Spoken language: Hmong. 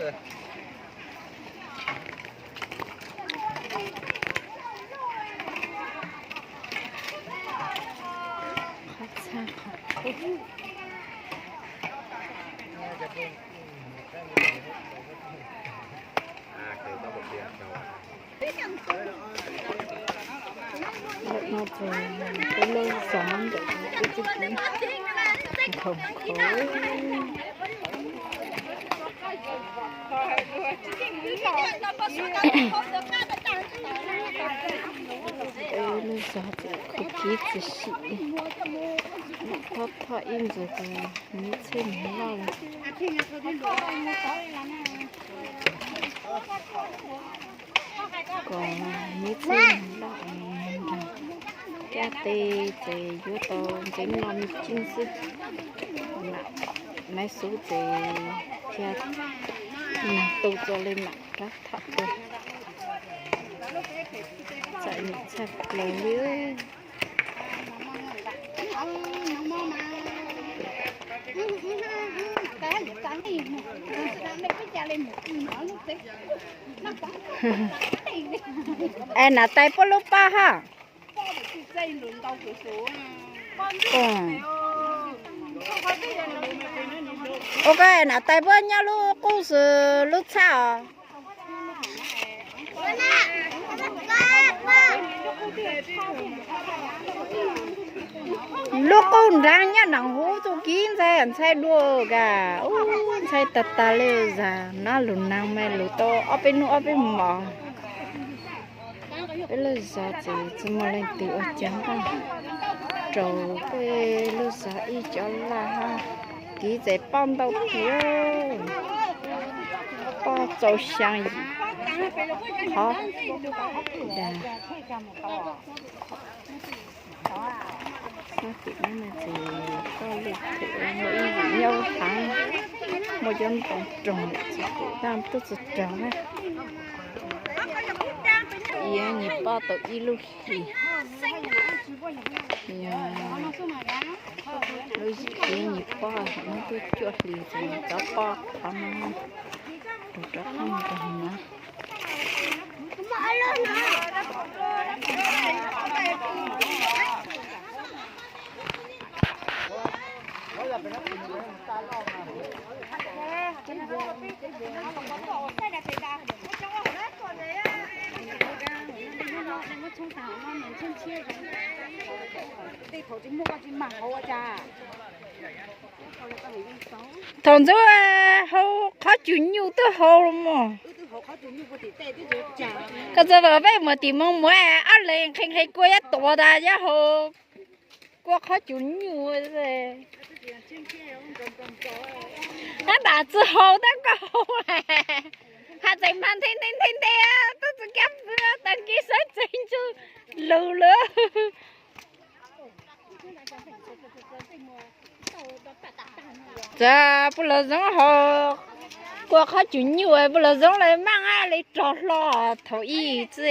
Lawm no ces peb lub zos ntawm peb txuj kev nkhaus nkhaus. Peb lub zos ces khaub kib txi sim li, thoj thoj ib ntsis ces neb txhij mus loj li. Kom neb txhij mus loj, caj tes ces yuav tau ntxeev no me ntsis xwb. Maiv xub ces thiab nag tu txog li mam rov tham dua. Txom nyem tshaj plaws li. Es Nam Tais puab lub paj hab? Ua koj Nam Tais puab nyob lub qub xwb lub txhab os. Lub qub nraag nyob nram hub txuj kev ntxhais ntxhais dua ka, ub ntxhais tag tag li zag na, lug naag mas lug tau ob peb nub ob peb mos. Peb lub zos ces tsi muaj leej twg ua caag npaj rau peb lub zos ib cov laj hab. Kev txawm poj ntau tiag, poj txaus xyaa yim qhov dag. Sab tim no ces toj lug them muaj ib yim nyob haav, muaj cov ntoo roog txi pum tag tub txug raug na. Ib nyuag pob tau ib lub hlis, lub ib nyuag pob hov no tuaj cuaj hlis ces cov pob qhov no rau rov qab mus rau hauv na. Thaum ntxub hau qhov cub nyuj twb hau los mas. Koj txog tom peb mus tim Moos Muas, ob leeg nqhis nqhis kua yuav tuav tas yuav hau kua qhov cub nyuj. Tab tom tsi hau tab koj hau, has tseem mas nthe nthe nthe nthe, tub txug kab pw taag kis sawv tsees tsi lug lawm. Txawm puj lug zoo hau kua qhov cub nyuj, puj lug zoo le maaj le rog hlo thaum ub xwb.